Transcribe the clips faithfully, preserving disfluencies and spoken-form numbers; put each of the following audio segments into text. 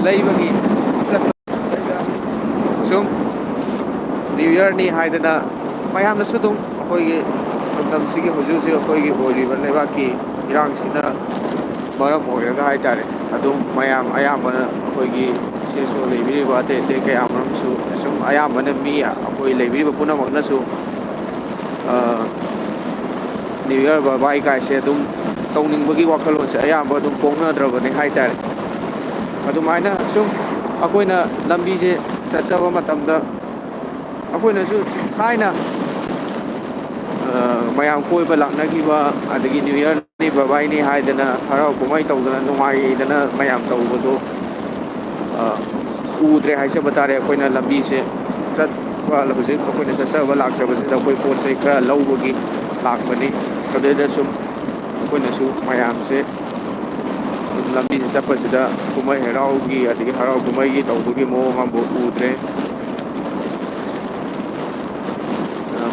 ꯂꯩꯕꯒꯤ ꯆꯠꯄꯗ ꯁꯨꯝ ꯅ꯭ꯌꯨ ꯌꯔꯅꯤ ꯍꯥꯏꯗꯅ ꯃꯌꯥꯝꯅꯁꯨ ꯑꯗꯨꯝ ꯑꯩꯈꯣꯏꯒꯤ ꯂꯝꯗꯝꯁꯤꯒꯤ ꯍꯧꯖꯤꯛ ꯍꯧꯖꯤꯛ ꯑꯩꯈꯣꯏꯒꯤ ꯑꯣꯏꯔꯤꯕ ꯂꯩꯕꯥꯛꯀꯤ ꯏꯔꯥꯡꯁꯤꯅ ꯃꯔꯝ ꯑꯣꯏꯔꯒ ꯍꯥꯏꯇꯥꯔꯦ, ꯑꯗꯨꯝ ꯃꯌꯥꯝ ꯑꯌꯥꯝꯕꯅ ꯑꯩꯈꯣꯏꯒꯤ ꯁꯤ ꯁꯣ ꯂꯩꯕꯤꯔꯤꯕ ꯑꯇꯩ ꯑꯇꯩ ꯀꯌꯥ ꯃꯔꯨꯝꯁꯨ ꯁꯨꯝ ꯑꯌꯥꯝꯕꯅ ꯃꯤ ꯑꯩꯈꯣꯏ ꯂꯩꯕꯤꯔꯤꯕ ꯄꯨꯝꯅꯃꯛꯅꯁꯨ ꯅ꯭ꯌꯨ ꯌꯔ ꯕꯥꯏ ꯕꯥꯏ ꯀꯥꯏꯁꯦ ꯑꯗꯨꯝ ꯇꯧꯅꯤꯡꯕꯒꯤ ꯋꯥꯈꯜꯂꯣꯟꯁꯦ ꯑꯌꯥꯝꯕ ꯑꯗꯨꯝ ꯄꯣꯛꯅꯗ꯭ꯔꯕꯅꯤ ꯍꯥꯏꯇꯥꯔꯦ꯫ ꯑꯗꯨꯃꯥꯏꯅ ꯁꯨꯝ ꯑꯩꯈꯣꯏꯅ ꯂꯝꯕꯤꯁꯦ ꯆꯠꯆꯕ ꯃꯇꯝꯗ ꯑꯩꯈꯣꯏꯅꯁꯨ ꯊꯥꯏꯅ ꯃꯌꯥꯝ ꯀꯣꯏꯕ ꯂꯥꯛꯅꯈꯤꯕ, ꯑꯗꯒꯤ ꯅ꯭ꯌꯨ ꯌꯔꯅꯤ ꯕꯥꯏ ꯕꯥꯏꯅꯤ ꯍꯥꯏꯗꯅ ꯍꯔꯥꯎ ꯀꯨꯝꯍꯩ ꯇꯧꯗꯅ ꯅꯨꯡꯉꯥꯏꯗꯅ ꯃꯌꯥꯝ ꯇꯧꯕꯗꯣ ꯎꯗ꯭ꯔꯦ ꯍꯥꯏꯖꯕ ꯇꯥꯔꯦ꯫ ꯑꯩꯈꯣꯏꯅ ꯂꯝꯕꯤꯁꯦ ꯆꯠꯄ ꯍꯧꯖꯤꯛ ꯑꯩꯈꯣꯏꯅ ꯆꯠꯆꯕ ꯂꯥꯛꯆꯕꯁꯤꯗ ꯑꯩꯈꯣꯏ ꯄꯣꯠ ꯆꯩ ꯈꯔ ꯂꯧꯕꯒꯤ ꯂꯥꯛꯄꯅꯤ꯫ ꯑꯗꯨꯗ ꯁꯨꯝ ꯑꯩꯈꯣꯏꯅꯁꯨ ꯃꯌꯥꯝꯁꯦ ꯁꯨꯝ ꯂꯝꯕꯤꯗ ꯆꯠꯄꯁꯤꯗ ꯀꯨꯝꯍꯩ ꯍꯔꯥꯎꯒꯤ ꯑꯗꯒꯤ ꯍꯔꯥꯎ ꯀꯨꯝꯍꯩꯒꯤ ꯇꯧꯕꯒꯤ ꯃꯑꯣꯡ ꯑꯃꯕꯨ ꯎꯗ꯭ꯔꯦ꯫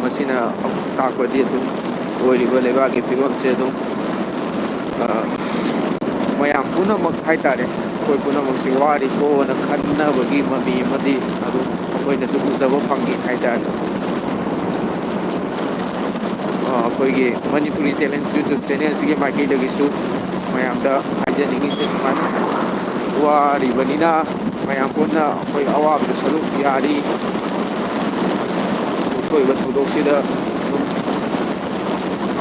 ꯃꯁꯤꯅ ꯇꯥꯛꯄꯗꯤ ꯑꯗꯨꯝ ꯑꯣꯏꯔꯤꯕ ꯂꯩꯕꯥꯛꯀꯤ ꯐꯤꯕꯝꯁꯦ ꯑꯗꯨꯝ ꯃꯌꯥꯝ ꯄꯨꯝꯅꯃꯛ ꯍꯥꯏꯇꯥꯔꯦ, ꯑꯩꯈꯣꯏ ꯄꯨꯝꯅꯃꯛꯁꯤ ꯋꯥꯔꯤꯀꯣꯅ ꯈꯟꯅꯕꯒꯤ ꯃꯃꯤ ꯑꯃꯗꯤ ꯑꯗꯨꯝ ꯑꯩꯈꯣꯏꯅꯁꯨ ꯎꯖꯕ ꯐꯪꯉꯤ ꯍꯥꯏꯇꯥꯔꯦ꯫ ꯑꯩꯈꯣꯏꯒꯤ ꯃꯅꯤꯄꯨꯔꯤ ꯇꯦꯂꯦꯟꯁ ꯌꯨꯇ꯭ꯌꯨꯕ ꯆꯦꯅꯦꯜꯁꯤꯒꯤ ꯃꯥꯏꯀꯩꯗꯒꯤꯁꯨ ꯃꯌꯥꯝꯗ ꯍꯥꯏꯖꯅꯤꯡꯉꯤꯁꯦ ꯁꯨꯃꯥꯏꯅ, ꯋꯥꯔꯤꯕꯅꯤꯅ ꯃꯌꯥꯝ ꯄꯨꯟꯅ ꯑꯩꯈꯣꯏ ꯑꯋꯥꯕꯗ ꯁꯔꯨꯛ ꯌꯥꯔꯤ꯫ ꯊꯣꯛꯏꯕ ꯊꯧꯗꯣꯛꯁꯤꯗ ꯑꯗꯨꯝ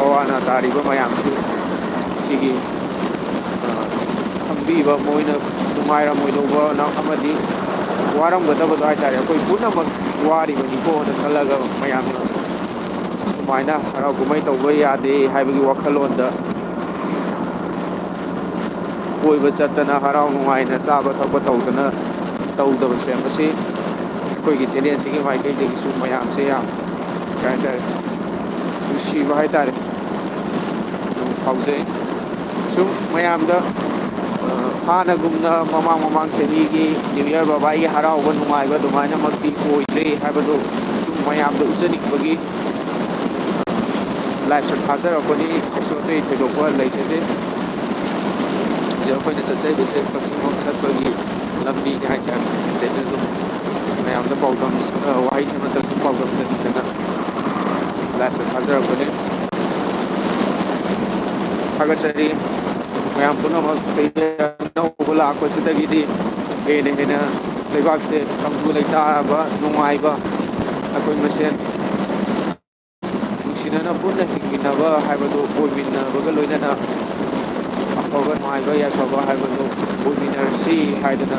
ꯑꯋꯥ ꯑꯅꯥ ꯇꯥꯔꯤꯕ ꯃꯌꯥꯝꯁꯨ ꯁꯤꯒꯤ ꯈꯪꯕꯤꯕ, ꯃꯣꯏꯅ ꯅꯨꯡꯉꯥꯏꯔꯝꯃꯣꯏꯗꯧꯕ ꯑꯃꯗꯤ ꯋꯥꯔꯝꯒꯗꯕꯗꯣ ꯍꯥꯏꯇꯥꯔꯦ꯫ ꯑꯩꯈꯣꯏ ꯄꯨꯝꯅꯃꯛ ꯋꯥꯔꯤꯕꯅꯤꯀꯣꯅ ꯈꯜꯂꯒ ꯃꯌꯥꯝꯅ ꯁꯨꯃꯥꯏꯅ ꯍꯔꯥꯎ ꯀꯨꯝꯍꯩ ꯇꯧꯕ ꯌꯥꯗꯦ ꯍꯥꯏꯕꯒꯤ ꯋꯥꯈꯜꯂꯣꯟꯗ ꯀꯣꯏꯕ ꯆꯠꯇꯅ ꯍꯔꯥꯎ ꯅꯨꯡꯉꯥꯏꯅ ꯆꯥꯕ ꯊꯛꯄ ꯇꯧꯗꯅ ꯇꯧꯗꯕꯁꯦ, ꯃꯁꯤ ꯑꯩꯈꯣꯏꯒꯤ ꯆꯦꯅꯦꯜꯁꯤꯒꯤ ꯃꯥꯏꯀꯩꯗꯒꯤꯁꯨ ꯃꯌꯥꯝꯁꯦ ꯌꯥꯝ, ꯀꯩ ꯍꯥꯏꯇꯥꯔꯦ, ꯅꯨꯡꯁꯤꯕ ꯍꯥꯏꯇꯥꯔꯦ, ꯑꯗꯨꯝ ꯐꯥꯎꯖꯩ꯫ ꯁꯨꯝ ꯃꯌꯥꯝꯗ ꯍꯥꯟꯅꯒꯨꯝꯅ ꯃꯃꯥꯡ ꯃꯃꯥꯡ ꯆꯍꯤꯒꯤ ꯅ꯭ꯌꯨ ꯌꯔ ꯕꯥꯕꯥꯏꯒꯤ ꯍꯔꯥꯎꯕ ꯅꯨꯡꯉꯥꯏꯕ ꯑꯗꯨꯃꯥꯏꯅꯃꯛꯇꯤ ꯑꯣꯏꯗ꯭ꯔꯦ ꯍꯥꯏꯕꯗꯨ ꯁꯨꯝ ꯃꯌꯥꯝꯗ ꯎꯠꯆꯅꯤꯡꯕꯒꯤ ꯂꯥꯏꯞꯁꯨ ꯊꯥꯖꯔꯛꯄꯅꯤ꯫ ꯀꯩꯁꯨ ꯑꯇꯩ ꯊꯣꯏꯗꯣꯛꯄ ꯂꯩꯖꯗꯦ꯫ ꯍꯧꯖꯤꯛ ꯑꯩꯈꯣꯏꯅ ꯆꯠꯆꯔꯤꯕꯁꯦ ꯀꯛꯆꯤꯡ ꯂꯣꯝ ꯆꯠꯄꯒꯤ ꯂꯝꯕꯤꯅꯤ ꯍꯥꯏꯇꯥꯔꯦ꯫ ꯁꯤꯗꯩꯁꯤꯗ ꯑꯗꯨꯝ ꯃꯌꯥꯝꯗ ꯄꯥꯎꯗꯝ, ꯋꯥꯍꯩꯁꯤ ꯅꯠꯇ꯭ꯔꯁꯨ ꯄꯥꯎꯗꯝꯖꯅꯤꯡꯗꯅ ꯂꯥꯏꯞꯁꯦ ꯊꯥꯖꯔꯛꯄꯅꯦ꯫ ꯊꯥꯒꯠꯆꯔꯤ ꯃꯌꯥꯝ ꯄꯨꯝꯅꯃꯛ꯫ ꯆꯍꯤ ꯑꯅꯧꯕ ꯂꯥꯛꯄꯁꯤꯗꯒꯤꯗꯤ ꯍꯦꯟꯅ ꯍꯦꯟꯅ ꯂꯩꯕꯥꯛꯁꯦ ꯇꯪꯗꯨ ꯂꯩꯇꯥꯕ, ꯅꯨꯡꯉꯥꯏꯕ, ꯑꯩꯈꯣꯏ ꯃꯁꯦꯟ ꯅꯨꯡꯁꯤꯅꯅ ꯄꯨꯟꯅ ꯍꯤꯡꯃꯤꯟꯅꯕ ꯍꯥꯏꯕꯗꯨ ꯑꯣꯏꯃꯤꯟꯅꯕꯒ ꯂꯣꯏꯅꯅ ꯑꯐꯕ ꯅꯨꯡꯉꯥꯏꯕ ꯌꯥꯏꯐꯕ ꯍꯥꯏꯕꯗꯨ ꯑꯣꯏꯃꯤꯟꯅꯔꯁꯤ ꯍꯥꯏꯗꯅ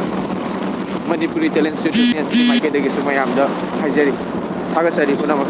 ꯃꯅꯤꯄꯨꯔꯤ ꯇꯦꯂꯦꯟ ꯁ꯭ꯇꯨꯗꯤꯑꯣ ꯃꯥꯏꯀꯩꯗꯒꯤꯁꯨ ꯃꯌꯥꯝꯗ ꯍꯥꯏꯖꯔꯤ꯫ ꯊꯥꯒꯠꯆꯔꯤ ꯄꯨꯝꯅꯃꯛ꯫